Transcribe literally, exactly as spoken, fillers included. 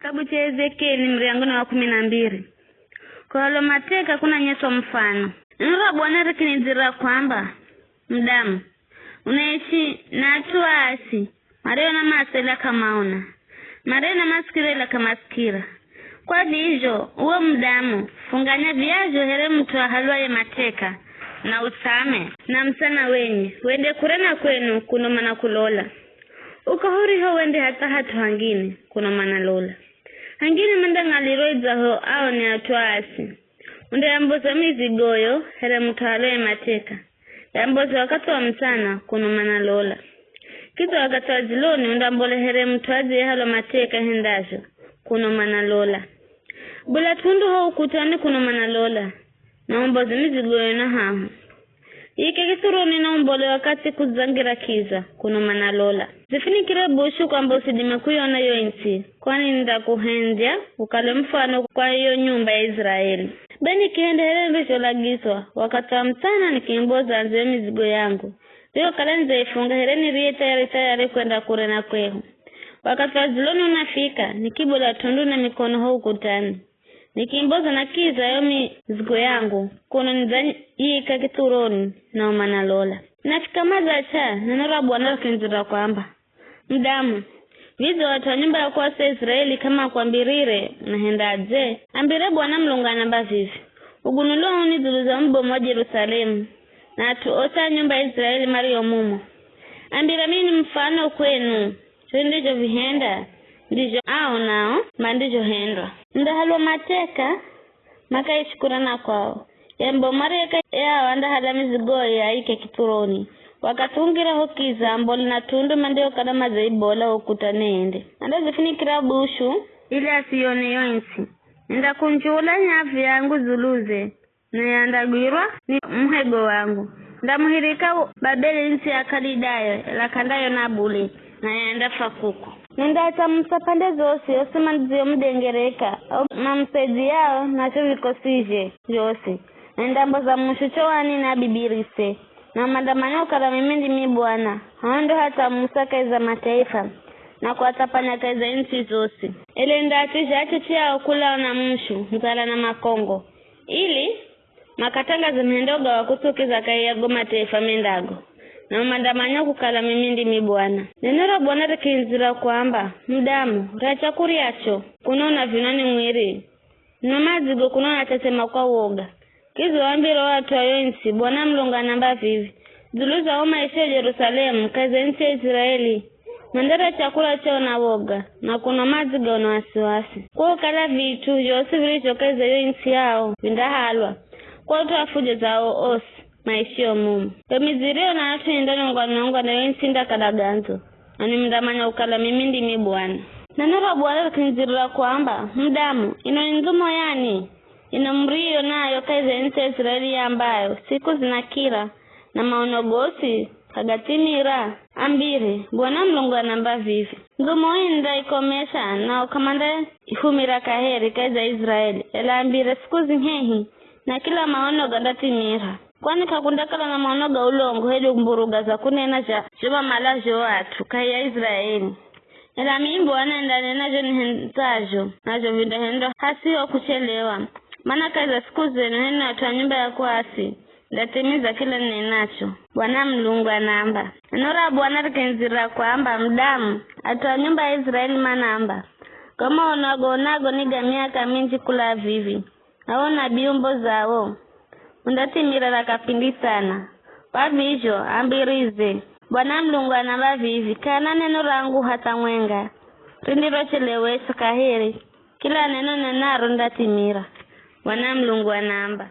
Kitabu cha Ezekieli, muryango ni wa kumi na mbiri. Kuhalwa mateka kunanyeswa mufano. Neno ra Bwana rikinidzira kwamba, "Mudamu, unaishi na at'u aasi, mario na maso ela k'amaona, mario na masikiro ela k'amasikira. Kwa vizho, uwe mudamu, funganya viazho here mut'u ahalwaye mateka, na utsame, na musana wenye, wende kure na kwenu kuno mana kulola. Uko huriho wende hatha hat'u hangine, kuno mana lola. Hangine mandang'aliro idzaho ao ni at'u aasi. Undeamboza mizigoyo here mut'u ahalwaye mateka. Yamboze wakathi wa mutsana, kuno mana lola. Kidza wakathi wa dziloni undambole here mut'u adziyehalwa mateka hendazho, kuno mana lola. Bula t'undu ho ukutani, kuno mana lola, na umboze mizigoyo na haho. Ike kithuroni na umbole wakathi kudzangira kiza, kuno mana lola. Dzifunikire bushu kwamba usidime kuyona yo ntsi, kwani nindakuhendya ukale mufano kwa yo nyumba ya Iziraeli. Be nikihenda here nirizholagizwa, wakathi wa mutsana nikimboza andze yo mizigo yangu, riyokala nidzaifunga here niriye thayari-thayari kwenda kure na kwehu. Wakathi wa dziloni unafika, nikibola t'undu na mikono ho ukutani. Nikimboza na kiza yo mizigo yangu, kuno nidzayika kithuroni, nao mana lola. Nafika madzacha, neno ra Bwana rikindzira kwamba, "Mudamu, vidze at'u a nyumba ya kuasi Iziraeli k'amaakwambirire, unahendadze? Ambire Bwana Mulungu anamba vivi, 'Ugunulwa uni dzulu za mubomu wa Jerusalemu, na at'u osi a nyumba ya Iziraeli mario mumo. Ambira mimi ni mufano kwenu, zho nindizhovihenda, ndizho ao nao mandizhohendwa. Ndahalwa mateka, makaishi kure na kwao. Yambo marieka yao andahala mizigoye aike kithuroni. Wakathi ungira ho kiza, ambole na t'undu mandiokala madzaibola wo ukutani ende. Andadzifunikira bushu, ili asione yo ntsi. Nindakunjula nyavu yangu dzuluze, naye andagwirwa ni muhego wangu. Ndamuhirika Babeli, ntsi ya Kalidayo, ela k'andayona bule, naye andafa kuko. Nindaatsamusa pande zosi, osi mandziyomudengereka, o mamusaidziyao na zho vikosizhe zhosi. Na nindamboza mushu chowani na abibirise, na mandamanya kukala mimi ndimi Bwana, hao ndo hatsamusa kahi za mataifa, na kuatsapanya kahi za ntsi zosi. Ele ndaatizha achichi ao kulao na mushu, ndzala na makongo, ili makatangaze mihendo ga wa kutsukiza kahi ya go mataifa mendago, na mandamanya kukala mimi ndimi Bwana.'" Neno ra Bwana rikindzira kwamba, "Mudamu, rya chakuryacho, kuno unav̱inwa ni mwiri, no madzigo kuno unachechema kwa woga. Kidza waambire o at'u a yo ntsi, 'Bwana Mulungu anamba vivi, dzulu za o maishio Jerusalemu, kahi za ntsi ya Iziraeli, mandarya chakula chao na woga, na kunwa madzi gao na wasiwasi. Kwa kukala vit'u zhosi virizho kahi za yo ntsi yao vindahalwa, kwa ut'u wa fujo zao osi maishio mumo. Yo midzi iriyo na at'u indanongwa-nongwa, na yo ntsi indakala gandzo, nanwi mundamanya kukala mimi ndimi Bwana.'" Neno ra Bwana rikindzirira kwamba, "Mudamu, ino ni ndhumo yani, ino muriyo nayo kahi za ntsi ya Iziraeli, yambayo, 'Siku zinakira, na maono gosi k'agathimira'? Ambire, 'Bwana Mulungu anamba vivi, ndhumo ii nindaikomesha, nao k'amandaihumira kaheri kahi za Iziraeli.' Ela ambire, 'Siku zi hehi, na kila maono gandathimira. Kwani k'akundakala na maono ga ulongo hedu mburuga za kunena zha zho mamalazho o at'u kahi ya Iziraeli. Ela mimi Bwana nindanena zho nihendzazho, nazho vindahendwa hasiho kuchelewa. Mana kahi za siku zenu, h'enwi at'u a nyumba ya kuasi, ndathimiza kila ninenacho, Bwana Mulungu anamba. Neno ra Bwana rikindzirira kwamba, 'Mudamu, at'u a nyumba ya Iziraeli manamba, go maono agonago ni ga miaka minji kula vivi, na wo unabii umbozawo undathimira na kapindi sana. Kwa vizho, ambirize, Bwana Mulungu anamba vivi, k'ana neno rangu hatha mwenga rindirocheleweswa kaheri, kila neno ninenaro rindathimira, Bwana Mulungu anamba.'"